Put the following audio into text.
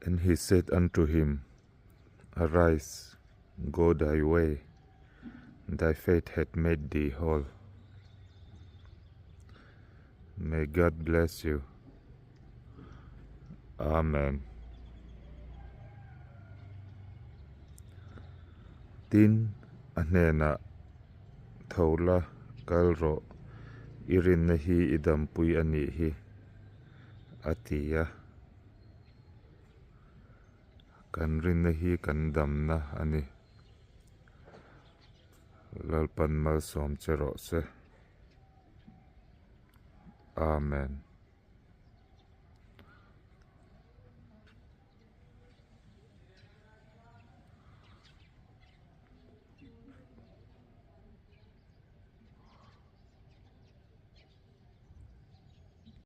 And he said unto him, Arise, go thy way, thy faith hath made thee whole. May God bless you. Amen. Tin, a hnenah, Tho la, kal rawh, i rinna hi i dampui a nih hi, a ti a. Kan rinna hi kan damna a ni. Lalpan malsawm che rawh se. Amen.